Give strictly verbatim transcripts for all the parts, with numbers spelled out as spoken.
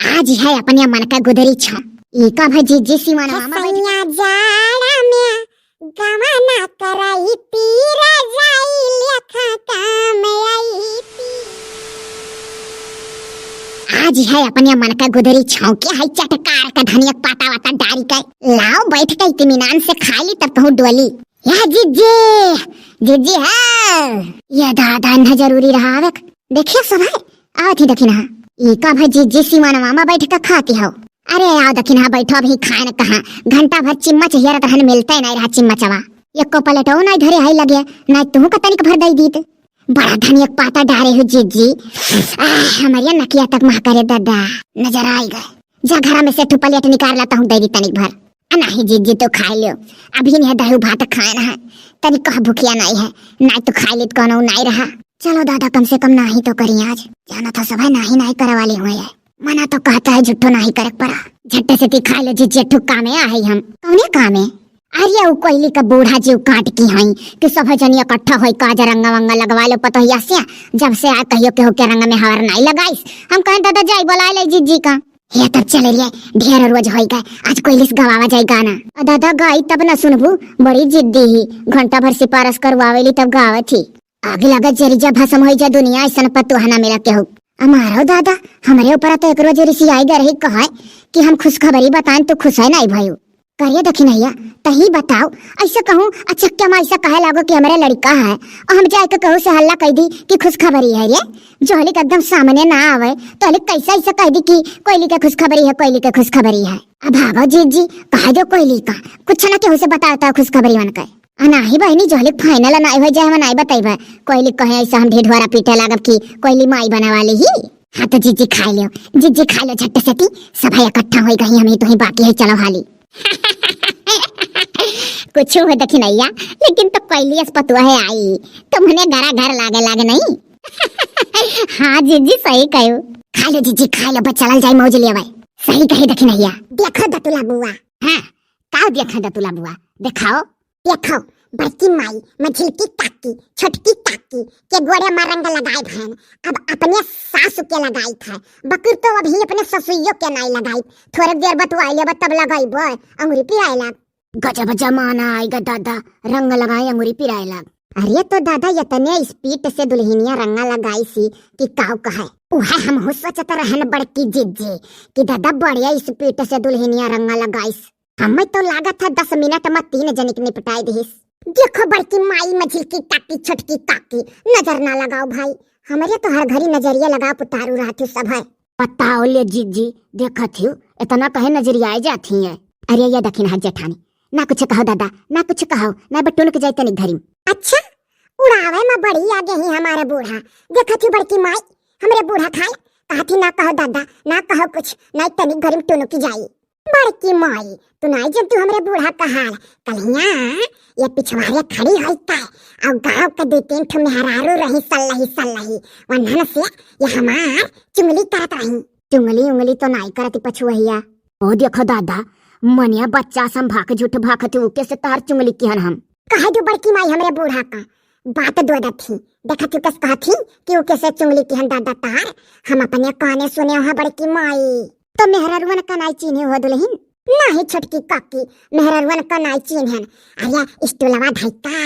आज है अपने मन का गुदरी छाँव। ई का भा जिज्जी सिवानवा मा बैठ सैया जाड़ा में गवना कराई पीरा जाई लेखा काम आई पी। आज है अपने मन का गुदरी छाँव के है चटकार का धनिया पाता वाता डारी के। लाओ बैठ के इत्मीनान से खाई ली तब कहूँ डोली। या जिज्जी, जिज्जी है। ये दादा न जरूरी रहा आवक। देखिए सब है, आवत ही दखिनहा। ई का भा जिज्जी सिवानवा मा बैठ के खाती हो। अरे आओ दखिनहा बैठो, अभी खाए न कहाँ। घंटा भर चिम्मच हेरत रहन, मिलते नहीं रहा चिम्मचवा। एको प्लेटो नहीं धरे है लगे, नहीं तुहू का तनिक भर दई दीत। बड़ा धनिया पाता डारे हो जिज्जी। आह, हमरिया नकिया तक मह करे दादा। नजर आई गए। जा घरा में से ठू प्लेट निकाल ला, तहूँ दे दी तनिक भर। आ नाही जिज्जी, तू खाई लियो, अभी नहीं दही भात खाए ना है, तनी कह भूखिया नहीं है, नहीं तो खाई ली तो कौनो नहीं रहा। चलो दादा, कम से कम नाही तो करी आज, जाना था सब है नाही नाही करे वाली हुए है। मना तो कहता है झुट्ठो नाही करे पड़ा। झट्टे से ती खाई लो जिज्जी, ठू कामे आ है हम। कौने कामे? अरे उ कोयली का बूढ़ा जीव काट की हई कि सब जनी इकट्ठा होई काज रंगा वंगा लगवा लो पतोहिया से, जब से आ कहियो केहू के रंग में हवर नहीं लगाइस। हम कहें दादा जाई बोला ले जिज्जी का। हे तब चले रे, ढेर रोज होई गए, आज कोयलिस गवावा जाई गाना। आ दादा गाई तब न सुनबू, बड़ी जिद्दी ही, घंटा भर सिफारिश करवावेली तब गावत ही। आग लगा जरी जा भसम होई जा दुनिया, ऐसन पतोह ना मिला केहू। अमारो दादा, हमरे ऊपर तो एक रोज रिसियाई गए रही, कहे कि हम खुशखबरी बताएं तो खुश है नहीं भयू। करिए दखिनैया, तही बताओ, ऐसे कहूँ अचक्का में ऐसा कहे लागो कि हमरे लड़का है, और हम जाए के कहूँ से हल्ला कह दी कि खुशखबरी है रे, जोहली के एकदम सामने ना आवे, तो हली कैसे ऐसे कह दी कि कोयली के खुशखबरी है, कोयली के खुशखबरी है। अब भागो जीजी, कह दो कोयली का, कुछ ना केहू से बताता खुशखबरी मन के। आ नाही बहिनी, जोहली final ना हो जाए, हम नहीं बताइबे, कोयली कहे ऐसा हम ढिढोरा पीटे लागब कि कोयली माई बने वाली ही। हाँ तो जीजी खाई लो, जीजी खाई लो झट से ती, सब है इकट्ठा होई गई, हम ही तो ही बाकी है, चलो हाली। कुछ हो दखिनैया, लेकिन तो कोयली अस पतोह है आई, तो मने घरा घर लागे लागे नहीं। हाँ जीजी सही कहो। खा लो जीजी खा लो, बस चलल जाए मौज लेवे। सही कहे दखिनैया। देखो दतुला बुआ। हाँ, का देखा दतुला बुआ, देखाओ। देखो, बड़की माई, मझिलकी काकी, छोटकी काकी के गोड़े मा रंग लगाए भैन, अब अपने सासु के लगाई था, बकुर तो अभी अपने ससुइयो के नाई लगाई, थोड़े देर बतुआई लेबा तब लगाइबो, अंगुरी पिराए लाग। गजब जमाना आएगा दादा, रंग लगाए अंगुरी पिराए लाग। अरे तो दादा इतने speed से दुल्हनिया रंगा लगाई सी कि काव कहे। उहे हम हो सोचत रहन बड़की जीजी कि दादा बढ़िया speed से दुल्हनिया रंगा लगाइस। हमें तो लागत है दस मिनट में तीन जनिक निपटाई दिहिस। देखो बड़की माई, मझिलकी काकी, छोटकी काकी, नजर ना लगाओ भाई, हमरे तो हर घड़ी नजरिया लगाओ पुतारू रहत ही सब है। बताओ ले जीजी, देखत ही इतना कहे नजरियाए जात ही है। अरे ये दखिनहा जेठानी, ना कुछ कहो दादा, ना कुछ कहो, ना बटुन के जाए तनिक घरी। अच्छा, उड़ावे में बड़ी आगे ही हमारे बूढ़ा। देखत ही बड़की माई, हमरे बूढ़ा खाए, कहत ही ना कहो दादा, ना कहो कुछ, नहीं तनिक घरी में टुनुकी जाई। बड़की माई, तू नाई जब तू हमरे बूढ़ा कहाल, कल्हिया ये पिछवारे खड़ी होई का, और गाँव के दू तीन ठो मेहरारू रही सल्लही सल्लही, वन्हन से ये हमार चुंगली करत रही। चुंगली उंगली तो नाई करत पछुआहिया। ओ देखो दादा, मनिया बच्चा संभाक झूठ भाखत उके से तार चुंगली किहन हम। कहे दो बड़की माई हमरे बूढ़ा का, बात दो दथी, देखत ही कस कहत ही कि उके से चुंगली किहन दादा तार, हम अपने काने सुने हो बड़की माई। तो मेहररुअन का नाई चीन्हे हो दुल्हिन? नाही छोटकी काकी, मेहररुअन का नाई चीन्हन। अरे स्टूलवा धइका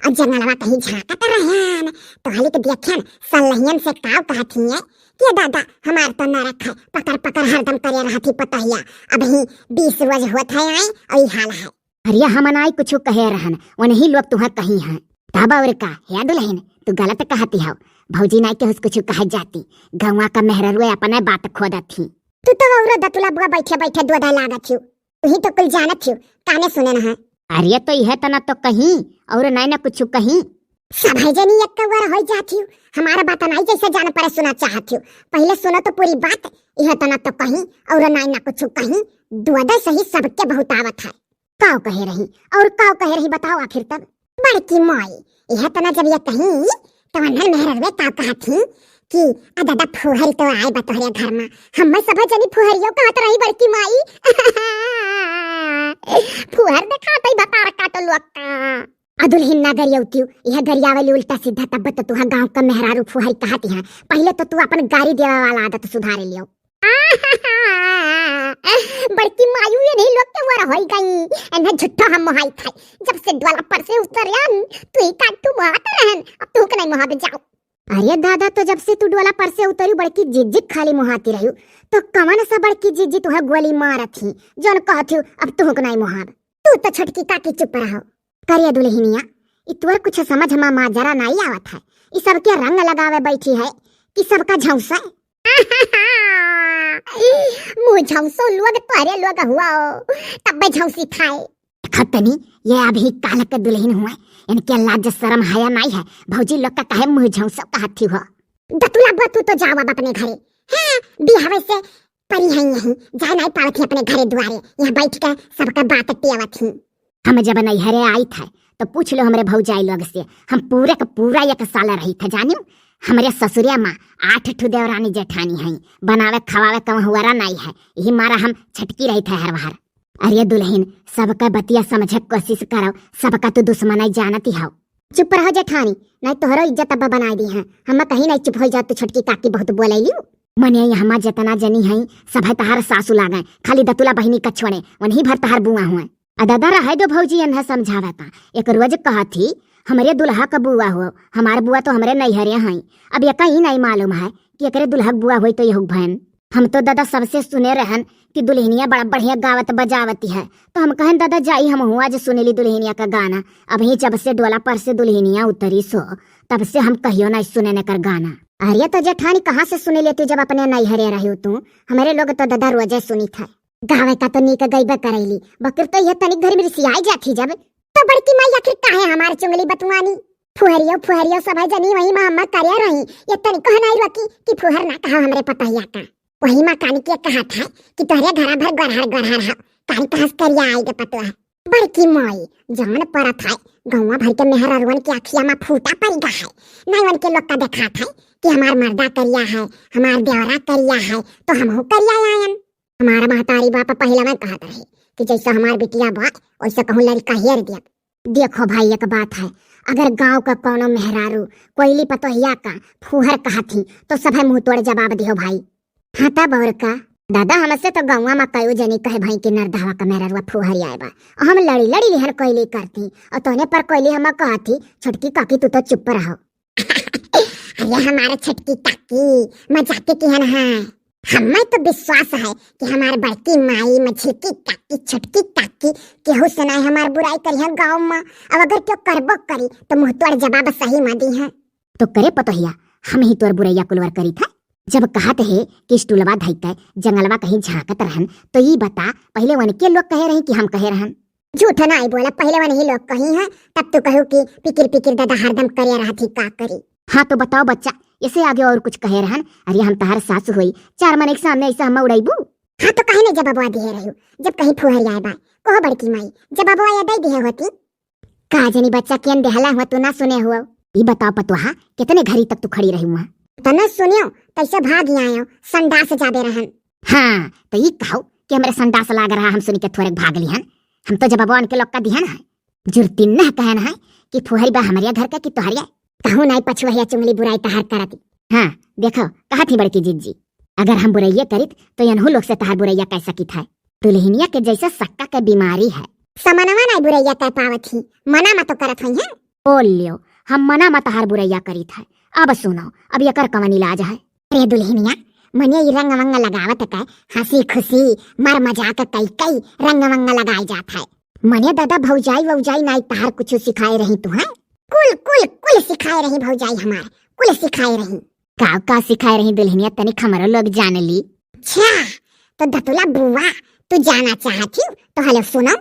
और जंगलवा कहीं झांकत रहन, तो हली के देखन सल्लहियन से काव कहत हिए कि दादा हमार तो नरक है, पकड़ पकड़ हरदम करे रहत ही पतहिया। अबही बीस रोज होत है आए और ई हाल है। अरे हम नाई कुछ कहे रहन, उन्हीं लोग तुहा कही हैं। तब और का, हे दुल्हिन, तू गलत कहती हो। भौजी नाई के हुस कुछ कहे जाती, गौवा का मेहररुए अपने बात खोदत ही। तू तो औरो दतुला बुआ बैठे बैठे दोदा लागत हियो। तुही तो कुल जानत हियो, काने सुने न है। अरे तो यह तना तो कहीं, और नाई ना कुछ कहीं। सब है जनी एक कौर होई जात हियो, हमारा बात नाई जैसे जान परे सुना चाहत हियो। पहले सुनो तो पूरी बात, यह तना तो कहीं, और नाई ना कुछ कहीं, दोदा सही सबके बहुत आवत है। काव कहे रही, और काव कहे रही बताओ आखिर तब। बड़की माई, यह तना जब ये कहीं, तो अन्हर मेहररुए काव कहत ही कि "आ दादा फुहरी तो आए बा तोहरे घर में।" हम्मे सब जनी फुहरियो कहत रही बड़की माई। फुहर देखात ही भतार काटो लोग का। आ दुल्हिन ना गरियौतियो, यह गरियावली उल्टा सीधा तब तो तुहा गाँव का मेहरारू फुहरी कहत ही। पहले तो तू अपन गारी देवे वाला आदत सुधारे लियो। तो होई गई, एन्हें झूठो हम मोहाई थाई। जब से डोला पर से उतरियन, तू ही काटू मोहात रहन, अब तू के नहीं मोहाबे जाओ। अरे दादा, तो जब से तू डोला पर से उतरी, बड़की जिज्जी खाली मोहाती रही, तो कवन सा बड़की जिज्जी तुहे गोली मारत ही, जौन कहत ही, अब तू के नहीं मोहाब? तू तो छोटकी काकी चुप रहो। करे दुल्हनिया, ई तोर कुछ समझ मा माजरा नाई आवत है। ई सबके रंग लगावे बैठी है कि सबका झौंसे? मुँह झौंसो लोग तोहरे लोग हुआ हो, तब्बे झौंसी थाए। देखत तनी, ये अभी काल के दुल्हन हुए, इनके लाज शरम हया नाई है। भौजी लोग का काहे मुँह झौंसो कहत ही हो? दतुला बा, तू तो जाओ अब अपने घरे। हाँ, बिहावे से परी हैं यहीं, जाए नाई पावत ही अपने घरे दुआरे, यहाँ बैठ के सबका बात टियावत ही। हम जब नैहरे आई थे, तो पूछ लो हमरे भौजाई लोग से, हम पूरे का पूरा एक साल रही थे, जानियो। हमरे ससुरिया मा आठ ठो देवरानी जेठानी हैं, बनावे खवावे का हुआरा नाई है, यही मारा हम छटकी रही थे हर बार। अरे दुल्हन, सबका बतिया समझे के कोशिश करो, सबका तू दुश्मनाई जानती हो। चुप रहो जेठानी, नहीं तोहरो इज्जत अब बनाई दी है। हम कहीं नहीं चुप हो जा, तू छोटकी काकी बहुत बोलैली। मने यहाँ जितना जनी है, सभे तहार सासू लागे, खाली दतुला बहिनी का छोड़े, वही भर तहार बुआ हुए। आ दादा रहे दो भौजी, एन्हें समझावे का। एक रोज कहत ही, "हमरे दुल्हा का बुआ हो, हमार बुआ तो हमरे नैहरे हैं।" अब एका ही नहीं मालूम है कि एकरे दुल्हा के बुआ होई तो यहू भैन। हम तो दादा सबसे सुने रहन कि दुल्हनिया बड़ा बढ़िया गावत बजावती है, तो हम कहन, "दादा जाई, हम हुआ आज सुनेली दुल्हनिया का गाना।" अबही जब से डोला पर से दुल्हनिया उतरी सो, तब से हम कहियो नहीं सुने एकर गाना। अरे तो जेठानी, कहाँ से सुने लेती जब अपने नैहरे रही तू? हमरे लोग तो दादा रोजे सुनी था। गावे का तो नीक गईबे करैली, बकिर तो यह तनिक घर में रिसियाई जाती जब। तो बड़की माई आखिर काहे हमार चुंगली बतुआनी? फुहरियो फुहरियो सब है जनी वही मा हमार करिया रही, ये तनिक कह नहीं रोकी कि फुहर ना कहा हमरे पतहिया का। वही मा कान के कहा था कि तोहरे घरा भर गढ़ार गढ़ार है, कान कहाँ से करिया आई के पतुआ है। बड़की माई, जवन परत है, गौवा भर के मेहररुअन के अखिया मा फूटा पड़ गा है। नहीं उनके लोग का देखा था कि हमार मर्दा करिया है, हमार देवरा करिया है, तो हमहू करिया आयन। हमार महतारी बाप पहिले में कहत रहे कि जैसा हमार बिटिया बा, वैसा कहूँ लड़का हेर दिया। देखो भाई, एक बात है, अगर गांव का कोनो मेहरारू कोइली पतोहिया का फूहर कहत ही, तो सभे मुंह तोड़ जवाब दियो भाई। हाँ, तब और का? दादा, हमसे तो गौवा मा कयो जनी कहे भाई कि नरदहवा का मेहरारुआ फूहर आए बा। और हम लड़ी लड़ी लिहन कोइली करती, और तोने पर कोइली हम कहती, "छोटकी काकी, तू तो चुप रहो।" अरे हमारे छोटकी काकी, मजाक किहन है। हमें तो विश्वास है कि हमार बड़की माई, मझिलकी काकी, छोटकी काकी, केहू से नाई हमार बुराई करिहन गाँव मा। अब अगर क्यों करबो करी, तो मुंह तोड़ जवाब सही मा दिहन। तो करे पतोहिया, हम ही तोर बुरैया कुलवर करी था। जब कहत है कि स्टूलवा धई के जंगलवा कहीं झांकत रहन, तो ई बता, पहिले वनके लोग कहे रही कि हम कहे रहन? झूठ नाई बोला, पहिले वनही लोग कही हैं, तब तू कहू कि पिकिर पिकिर दादा हरदम करे रहत ही, का करी। हाँ तो बताओ बच्चा, इसे आगे और कुछ कहे रहन? अरे हम तहार सास होई, चार मनई के सामने ऐसा हम उड़ैबू? हाँ तो कहे नहीं जब बबुआ दिहे रहू, जब कहीं फुहर आए बा, कहो बड़की माई, जब बबुआ ये दे दिहे होती। का जनी बच्चा केन देहला हुआ, तू ना सुने हुआ? ई बताओ पतोहा, कितने घड़ी तक तू खड़ी रही हुआ? तने सुनियो, तैसे भाग ही आयो, संडास जाबे रहन। हाँ, तो ई कहो कि हमरे संडास लाग रहा, हम सुनी के थोड़े भाग लिहन। हम तो जब बबुआ उनके लोग का दिहन है, जुर्ती न कहन है कि फुहरी बा हमरिया घर का कि तोहरिया। कहूँ नाई पछुआ या चुंगली बुराई तहार करती। हाँ, देखो, कहा थी बड़की जिज्जी, अगर हम बुरैया करित, तो यनहू लोग से तहार बुरैया कह सकित है। दुल्हनिया के जैसे सक्का के बीमारी है। समनवा नाई बुरैया कह पावत ही, मना मत तो करत होई हैं। बोल लियो, हम मना मत तहार बुरैया करित है। अब सुनो, अब एकर कवन इलाज है? अरे दुल्हनिया, मने ई रंग वंग लगावत के, हंसी खुशी, मर मजाक कई कई रंग वंग लगाई जात है। मने दादा भौजाई वौजाई नाई तहार कुछ सिखाए रही तू, हैं? कुल, कुल, कुल सिखाए रही भौजाई हमार, कुल सिखाए रही। का, का सिखाए रही दुल्हनिया, तनिक हमरो लोग जान ली। अच्छा, तो दतुला बुआ, तू जाना चाहत ही, तो हलो सुनो।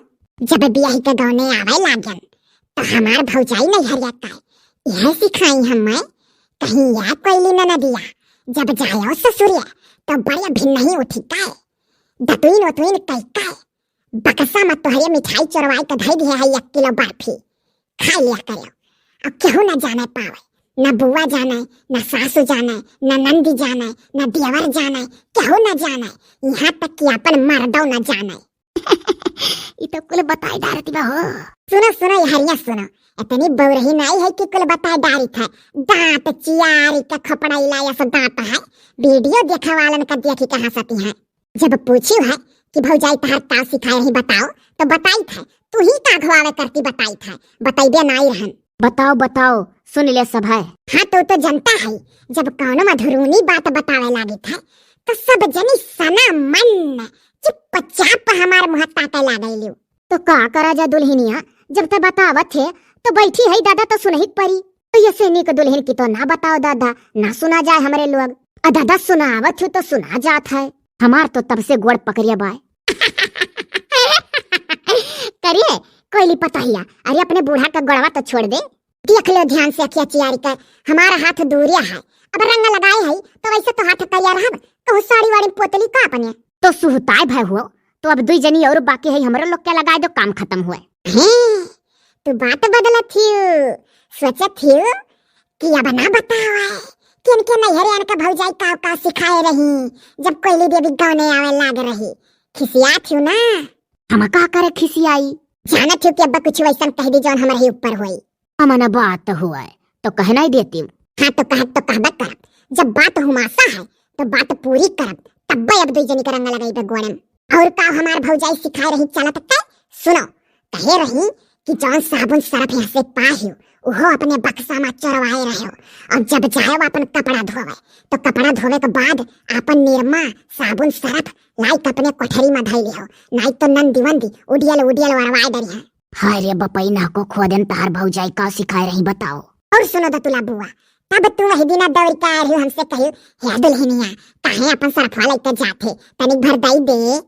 जब बियाही के गौने आवे लागन, तो हमार भौजाई नैहरिया का यह सिखाई हमें, कहीं या कोइली ननदिया, जब जायो ससुरिया, तो बड़े भी नहीं उठी का, दतुइन उतुइन कई का, बक्सा में तोहरे मिठाई चोरवाई के धई दिहे है एक किलो बर्फी, खा लिया करो। अब केहू ना जाने पावे, ना बुआ जाने, ना सासू जाने, ना नंदी जाने, ना देवर जाने, केहू ना जाने, यहाँ तक कि अपन मर्दो ना जाने। ई तो कुल बताई डारती बा हो। सुनो, सुनो, यहरिया सुनो, इतनी बौरही नाई है कि कुल बताई डारी था। दांत चियारी के खोपड़ा इलाया से दांत है, वीडियो देखे वालन का देखी के हंसती है। जब पूछी है कि भौजाई तहार का सिखाए रही बताओ, तो बताइत है, तू ही का घवावे करती बताइत है, बतैबे नाई रहन। बताओ, बताओ, सुन ले सब है। हाँ, तो, तो जनता है, जब कौनो मधुरूनी बात बतावे लागित है, तो सब जनी सना मन चुपचाप हमार मुँह ताके लागैलिउ। तो का करा जा दुल्हनिया, जब ते बतावत है, तो बैठी है दादा, तो सुनही के परी। तो ये से नीक दुल्हन की तो ना बताओ दादा, ना सुना जाए हमरे लोग। आ दादा सुनावत हो तो सुना जात है। हमार तो तब से गोड़ पकड़िया बाय। करे, कोयली पतहिया, अरे अपने बूढ़ा का गोड़वा तो छोड़ दे। देख लो ध्यान से अखिया चियारी कर, हमारा हाथ दूरिया है। अब रंग लगाए है, तो वैसे तो हाथ करिया रहब, कहूँ साड़ी वाड़ी में पोतली का अपने। तो सुहताए भय हुओ, तो अब दुई जनी और बाकी है, हमरो लोग के लगाए दो, काम खत्म हुए। हैं, तू बात बदलत हियो, सोचत हियो कि अब ना बतावे कि इनके नैहरे इनका भौजाई का का सिखाए रही, जब कोयली देवी गाने आवे लाग रही। खिसियात हियो ना? हम का करे खिसियाई? जानत हियो कि अब्बा कुछ वैसन कह दी जौन हमरे ही ऊपर होई। हमन बात हुए तो कह नहीं देती। हाँ तो कह, तो कहबे करब, जब बात हुमासा है तो बात पूरी करब, तब्बे अब दुई जनी के रंग लगाई बे गोड़े में। और का हमार भौजाई सिखाए रही चलत के? सुनो, कहे रही कि जौन साबुन सरफ यहाँ से पाए हो, उहो अपने बक्सा में चोरवाए रहे हो। और जब जाए वो अपन कपड़ा धोवे, तो कपड़ा धोवे के बाद अपन निरमा, साबुन, सरफ लाई के अपने कोठरी में धई लिहो, नाई तो नंदी वंदी उडियल उडियल वरवाए डरिया। हाय रे बपई, नाको खोदेन, तहार भौजाई का सिखाए रही बताओ। और सुनो दतुला बुआ, तब तू वही दिना दौड़ के आ रही हमसे कही, "हे दुल्हनिया, काहे अपन सरफवा लइके जात है, तनिक भर दई दे।"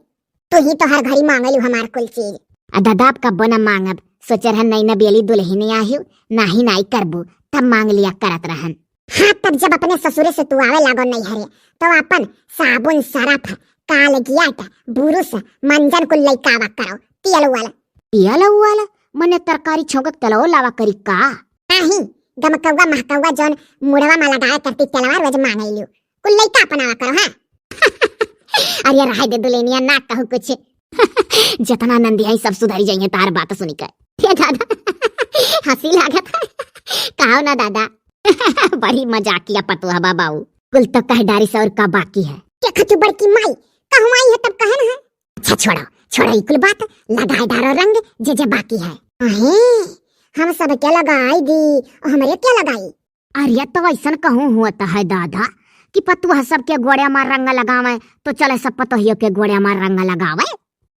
तू ही तो हर घड़ी मांगलू हमार कुल चीज। आ दादा, अब कब्बो ना मांगब, सोचे रहन नई नबेली दुल्हनिया आहिउ, नाही नाही करबू, तब मांग लिया करत रहन। हाँ, तब जब अपने ससुरे से तू आवे लागो नैहरे, तो अपन साबुन, सरफ, कालगियाट, बुरुस, मंजन कुल लइका आवा करो, तेल उवल। तेल उवल? मने तरकारी छौंकक तेलवो लावा करी का? नाही, गमकौआ महकौआ जौन मुड़वा में लगाए करती तेलवा रोज मांगैलू, कुल लइका अपनावा करो, हाँ। अरे रहे दे दुल्हनिया, ना कहू कुछ। जितना नंदी आई सब सुधरी जाइए तार बात सुनी के। हे दादा, हंसी लागत है। कहो ना दादा। बड़ी मजाकिया पतोह बा बाऊ। कुल तो कह डारी से और का बाकी है। के खचु बड़की माई, कहूँ आई है तब कहे न है। अच्छा छोड़ो, छोड़ो ई कुल बात, लगाए डारो रंग जे जे बाकी है। अहे, हम सब के लगाई दी, और हमरे के लगाई? अरे तो ऐसन कहूँ हुआ तो है दादा कि पतोह सबके गोड़े में रंग लगावे तो चले सब पतोहियो के गोड़े में रंग लगावे।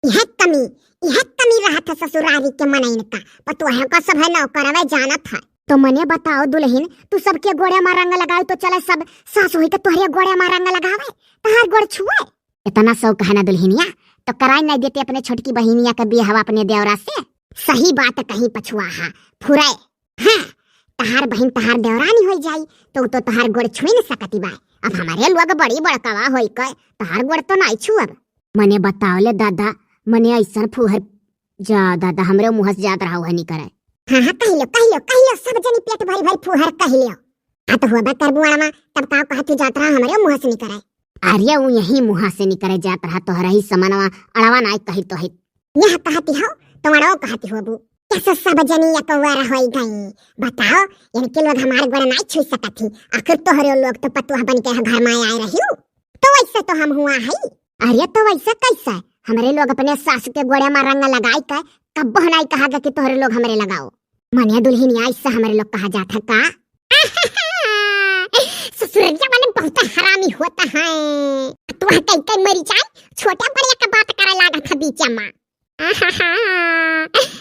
यह कमी, यह कमी रहत है ससुरारी के मनइन का। पतोह का सब है नौकरवे जानत है। तो मने बताओ दुल्हन, तू सबके गोड़े में रंग लगावे तो चले सब सास होई के तोहरे गोड़े में रंग लगावे, तहार गोड़ छुए। इतना शौक है ना दुल्हनिया, तो कराई नहीं देते अपने छोटकी बहिनिया का बियाहवा अपने देवरा से। सही बात कही पछुआ हा, फुरे। हाँ, तहार बहिन तहार देवरानी होई जाई, तो उ तो तहार गोड़ छुई न सकती बा। अब हमारे लोग बड़ी बड़कवा होई के तहार गोड़ तो नाई छुअब। मने बताओ ले दादा, मने ऐसन फुहर, जा दादा, हमरे मुँह से जात रहा है नहीं करे। हाँ, हाँ, कह लो, कह लो, कह लो, सब जनी पेट भरी भरी फुहर कह लो। आ तो होबे करबू अड़वा, तब का कहत हूँ जात रहा हमरे मुँह से नहीं करे। अरे उ यही मुँह से नहीं करे जात रहा, तोहरा ही समनवा अड़वा नाई कही तो है। यह कहती हो, तो अड़ो कहती होबू। कैसे सब जनी अकबर होई गई? बताओ, इनके लोग हमार गोड़ नाई छू सकत ही, आखिर तोहरे लोग तो पतोह बन के घर में आए रही हो। तो वैसे तो हम हुआ है। अरे तो वैसे कैसे? हमरे लोग अपने सास के गोड़े में रंग लगाई के कब्बो नाई कहा गे कि तोहरे लोग हमरे लगाओ। मने दुल्हनिया ऐसा हमरे लोग कहा जात है का? ससुररिया वाले बहुत हरामी होता है। तू कई कई मरी जाए, छोटे बड़े का बात करे लागत है बीच में। आहाहा,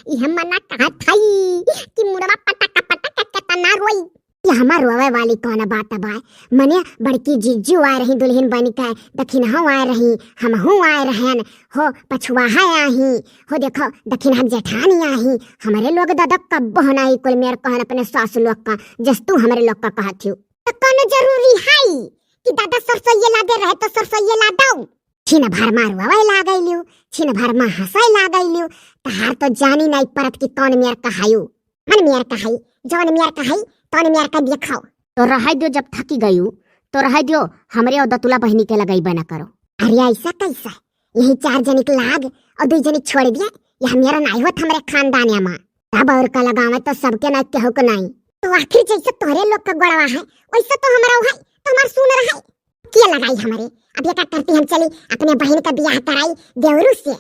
यह मना कहत हई कि मुड़वा पटक पटक के तना रोई। ये हमार रोवे वाली कौन बात बा? मने बड़की जीजू आए रही दुल्हन बन के, दखिनहो आए रही, हमहू आए रहन, हो पछुआ है आही, हो देखो दखिनहा जेठानी आही, हमरे लोग दादा कब्बो नाई कुल मेर कहन अपने सास लोग का, जस तू हमरे लोग का कहत हियो। तो कौन जरूरी है कि दादा सरसोइये लादे रहे तो सरसोइये लादो? छिन भर मारुआ वह लागैलियो, छिन भर मा हंसै लागैलियो, तहार तो जानी नाई परत कि कौन मेर कहायु। मन मेर कहाई, जौन मेर कहाई, तौन मेर का देखाओ। तो रहाई दियो, जब थकी गयू, तो रहाई दियो, हमरे और दतुला बहिनी के लगैबे न करो। अरे ऐसा कैसा? यही चार जनी के लाग और दुई जनी छोड़ दिया, यह मेरा नाई होत हमरे खानदान या माँ। तब और का लगावे तो सबके नाई केहू के नाई। तो आखिर जैसे तोहरे लोग का गोड़वा है, वैसे तो हमरा है, तो हमार सुन रहा है। के लगाई हमरे? अब ये का करती, हम चली अपने बहिन का बियाह कराई देवरू से,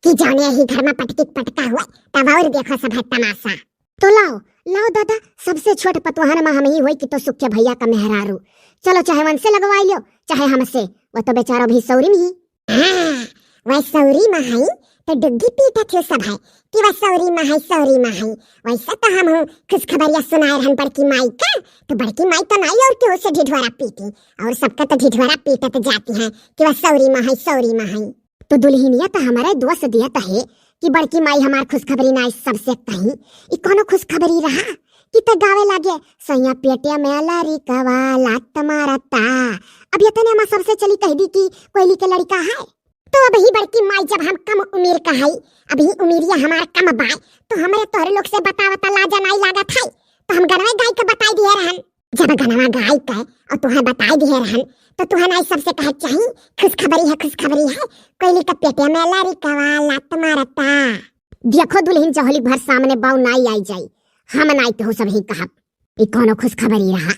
कि जौने ही घर में पटकी पटका हुआ, तब और देखो सब है तमाशा। तो लाओ, लाओ दादा, सबसे छोट पतोहन में हम ही होई कि तो सुखे भैया का मेहरारू। चलो, चाहे उनसे लगवाई लो, चाहे हमसे, वो तो बेचारो भी सौरी में ही। हाँ, वह सौरी में है, तो डुग्गी पीटत हो सब है कि वह सौरी में है, सौरी में है। वैसे तो हम हूँ खुशखबरिया सुनाए रहन बड़की माई का, तो बड़की माई तो नाई और केहू से ढिढोरा पीटी, और सबका तो ढिढोरा पीटत जाती हैं कि वह सौरी में है, सौरी में है। तो दुल्हनिया तो हमारे दोष दिया तो है कि बड़की माई हमार खुशखबरी नाई सबसे कही। ई कौनो खुशखबरी रहा कि तो गावे लागे, "सैया पेटे में लड़िकवा लात मारता।" अब ये तने हम सबसे चली कह दी कि कोयली के लड़का है। तो अब ही बड़की माई, जब हम कम उम्र का है, अभी उमिरिया हमार कम बाय, तो हमरे तोहरे लोग से बतावता लाजा नाई लागत है, तो हम गनवे गाय के बताई दिए रहन। जब गनवा गाय के और तुहे बताई दिए रहन, तो तुहे नाई सबसे कहे चाही, "खुशखबरी है, खुशखबरी है, कोयली के पेटे में लड़िकवा लात मारता।" देखो दुल्हन, जहली भर सामने बाऊ नाई आई जाई, हम नाई केहू सब ही कहब, "ई कौनो खुशखबरी रहा।"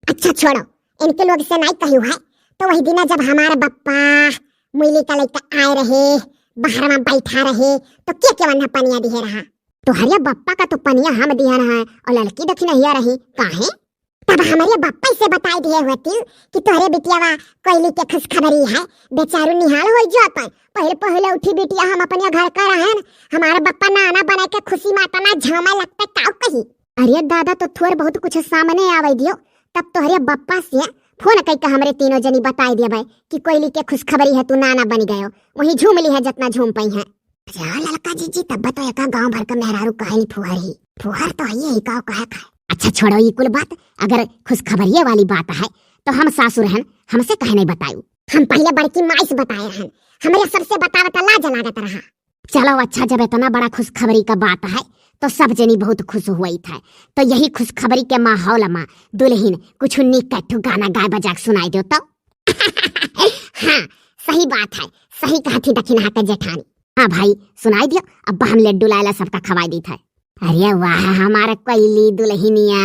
अच्छा छोड़ो, इनके लोग से नाई कही है, तो वही दिना जब हमारे बप्पा मुइली का लइका आए रहे, बाहर में बैठा रहे, तो के के वन्हा पनिया दिहे रहा? तोहरे बप्पा का तो पनिया हम दिहन है, और लड़की दखिनहिया रही, काहे? तब हमरे बप्पा से बताई दिए होती कि तोहरे बिटियावा कोयली के खुशखबरी है, बेचारू निहाल हो जो अपन। पहले पहले उठी बिटिया, हम अपने घर का रहन, हमारे बप्पा नाना बने के खुशी में अतना झामा लगता, काऊ कही। अरे दादा, तो थोर बहुत कुछ सामने आवे दियो, तब तोहरे बप्पा से फोन कई के हमरे तीनों जनी बताई देबे कि कोयली के खुशखबरी है, तू नाना बन गयो, वहीं झूम ली है जितना झूम पाई है। अच्छा ललका जीजी, तब तो एका गांव भर का मेहरारू कहे नी फुहर ही। फुहर तो है ही, काव कहे खाए। अच्छा छोड़ो ई कुल बात, अगर खुशखबरिये वाली बात है तो हम सासुर हन, हमसे कहे नहीं बतायू। हम पहले बड़की माई से बताए रहन, हमरे सबसे बतावे त लाज लागत रहा। चलो अच्छा, जब इतना बड़ा खुशखबरी का बात है तो सब जनी बहुत खुश हुई था। तो यही खुशखबरी के माहौल में दुल्हन कुछ नीक कट्ठू गाना गाए बजा के सुनाई दो तो। हाँ, सही बात है, सही कहती दखिनहा के जेठानी। हाँ भाई, सुनाई दियो, अब हम लड्डू लायला सबका खवाई दी था। अरे वाह, हमारा कोयली दुल्हनिया,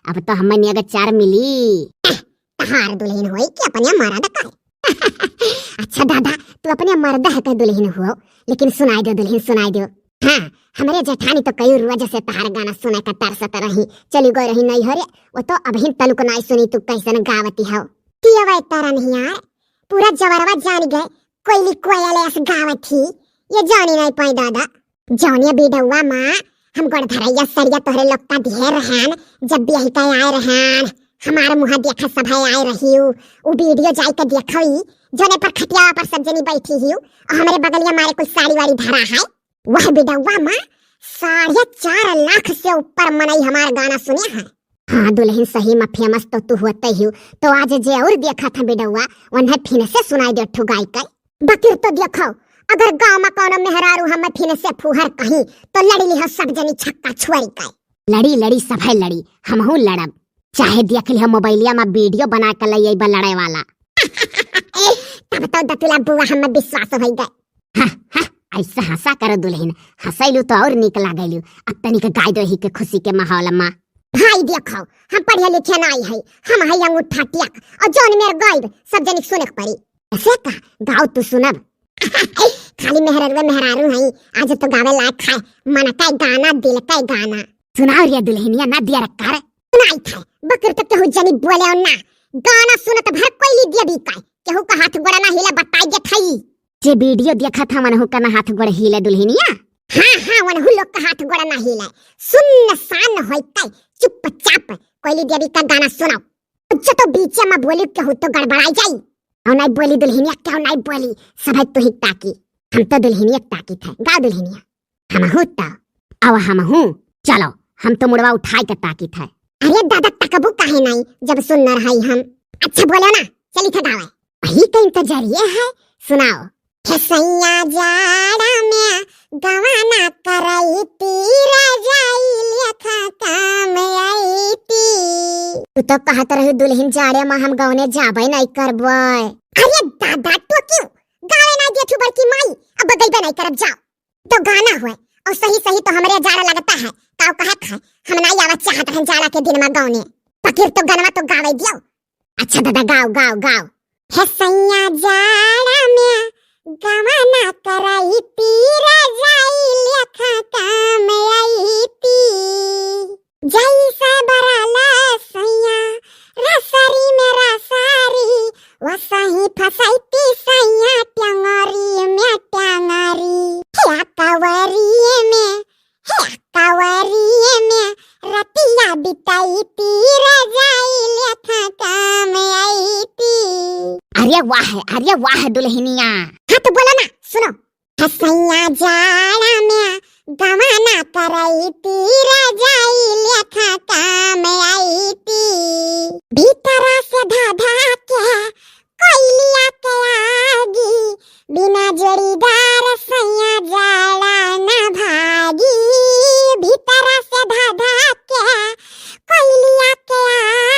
अब तो हमनी अगर चार मिली। तहार दुल्हन होई कि अपने मर्द का है? अच्छा दादा, तू अपने मर्द है का दुल्हन हो, लेकिन सुनाई दो दुल्हन, सुनाई दो। हाँ, हमरे जेठानी तो कई रोज से तहार गाना सुने का तरसत रही, चली गई रही नहीं हरे, वो तो अबहिन तलुक नाई सुनी तू कैसन गावती हो। तियवे तरन हियार, पूरा जवरवा जान गए, कोयली कोयल ऐस गावत ही, ये जानी नहीं पाई दादा। जौनिया बिडौआ माँ, हम गोड़ धरैया सरिया तोहरे लोग का दिहे रहन, जब बियाही का आए रहन, हमार मुँह देखा सभे आए रहियो, उ वीडियो जाई के देखई, जौने पर खटिया पर सब जनी बैठी हियो, और हमरे बगलिया मारे कुछ साड़ी वाड़ी धरा है। वह बिडौआ माँ, साढ़े चार लाख से ऊपर मनई हमार गाना सुने हैं। हाँ दुल्हन, सही में फेमस तो तू होते ही, तो आज जे और देखा था बिडौआ, उन्हें फिर से सुनाई दे ठो गाय के। बकिर तो देखो, अगर गाँव में कौनो मेहरारू हमें फिर से फुहर कहीं, तो लड़ी लिहो सब जनी छक्का छुअरी के। लड़ी लड़ी सभे लड़ी, हमहू लड़ब, चाहे देख लिहो मोबाइलिया में वीडियो बना के ले अइबा लड़े वाला। तब तो दतुला बुआ हमें विश्वास हो गए। हाँ, हाँ, ऐसा हंसा करो दुल्हन, हंसैलू तो और नीक लागैलू। अब तनिक गाय दो ही के खुशी के माहौल में। भाई देखो, हम पढ़े लिखे नाई है, हम है अंगूठा टिक, और जौन मेर गायब सब जनिक सुने के पड़ी। ऐसे का गाओ तू सुनब। खाली मेहररुए मेहरारू है, आज तो गावे लायक है, मन का गाना, दिल का गाना। सुनाओ रे दुल्हनिया, ना दिया रखा रे। सुनाई था, बकर तो केहू जनी बोले और ना, गाना सुनत भर कोयली देवी का, केहू का हाथ गोड़ा ना हिला, बताई देत हई। जे वीडियो देखत ह, वनहु का ना हाथ गोड़ हिले दुल्हनिया। हाँ, हाँ, वनहु लोग का हाथ गोड़ ना हिले। सुन्न सान होई के चुपचाप कोयली देवी का गाना सुनाओ। जो तो बीचे में बोली, केहू तो गड़बड़ाई जाई। और नहीं बोली दुल्हनिया, क्यों नहीं बोली? सभे तो ही ताकी। हम तो दुल्हनिया ताकी थे। गाओ दुल्हनिया। हमहू त, अब हमहू, चलो, हम तो मुड़वा उठाई के ताकित है। अरे दादा, तकबू काहे नहीं, जब सुन न रहाई हम। अच्छा बोलो ना, चली थे गावे। वही का इंतजार ये है, सुनाओ। हे सैया जाड़ा में गवाना करैती, रजाई लेखा काम अइती। तू तो कहत रही दुल्हन जाड़े में हम गवने जाबे नहीं करबे। अरे दादा, तो क्यों गावे नहीं देथू बड़की माई, अब गइबे नहीं करब, जाओ। तो गाना हुए, और सही सही तो हमरे जाड़ा लगता है, काव कहे खाए, हम नाई आवा चाहत रहन जाड़ा के दिन में गौने, बकिर तो गनवा तो गावे दियो। अच्छा दादा, गाओ, गाओ, गाओ। हे सैया जाड़ा में गवना करैती, रजाई लेखा काम अइती। जैसे बरला सैया रसरी में रसरी, वसही फसैती सैया टंगरी में टंगरी। हे कवरी में, हे कवरी में रतिया बितैती, रजाई लेखा काम अइती। अरे वाह, अरे वाह दुल्हनिया। हाँ तो बोलो ना, सुनो। हे सैया जाड़ा में गवना करैती, रजाई लेखा काम अइती। भीतर से धधा के कोइलिया के आगी, बिना जोड़ीदार सैया जाड़ा न भागी। भीतर से धधा के कोइलिया के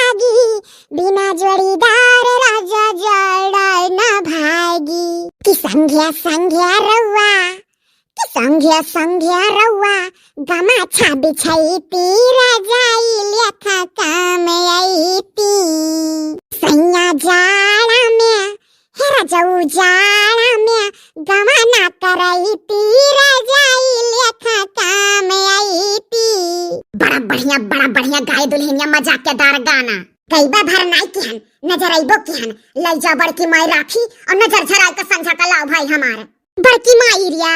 आगी, बिना जोड़ीदार राजा जाड़ा न भागी। कि संघिया संघिया रउआ, कि संघिया संघिया रउआ गमछा बिछैती, रजाई लेखा काम अइती। सैया जाड़ा में, हे रजऊ जाड़ा में गवना करैती, रजाई लेखा काम अइती। बड़ा बढ़िया, बड़ा बढ़िया गाए दुल्हनिया मजाकेदार गाना। गइबा भर नाई किहन, नजर अइबो किहन, लइ जा बड़की माई राखी और नजर झराई का संझा का लाओ भाई हमार। बड़की माई रिया,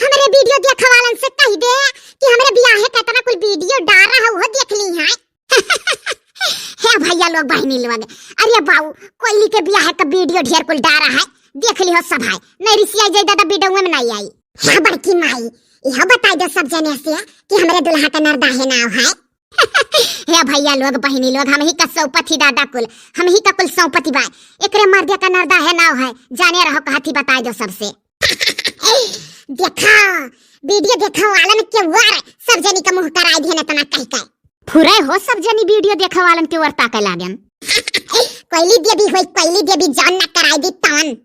हमरे video देखवालन से कहि दे कि हमरे बियाहे का एतना कुल video डारा है, उहो देख लिहैं। हे भइया लोग, बहिनी लोग, अरे बाऊ, कोइली के बियाहे का video ढेर कुल डारा है, देख लिहो सब है, नहीं रिसियाई जाई दादा, video में नहीं आई। हे बड़की माई, इहो बताई दो सब जने से कि हमरे दुल्हा का नरदाहे नाव है। हे भइया लोग, बहिनी लोग, हमही का सौपथी दादा कुल, हमही का कुल सौपथी बा। एकरे मर्दे का नरदाहे नाव है, जाने रहो कहथी, बताई दो सबसे। देखा, video देखवालन के वार सब जनी का मुँह कराई दिहन एतना कहि के। फुरै हो सब जनी video देखवालन के वार ताके लागेन। कोइली देवी होई, कोइली देवी जान ना कराई दी तवन।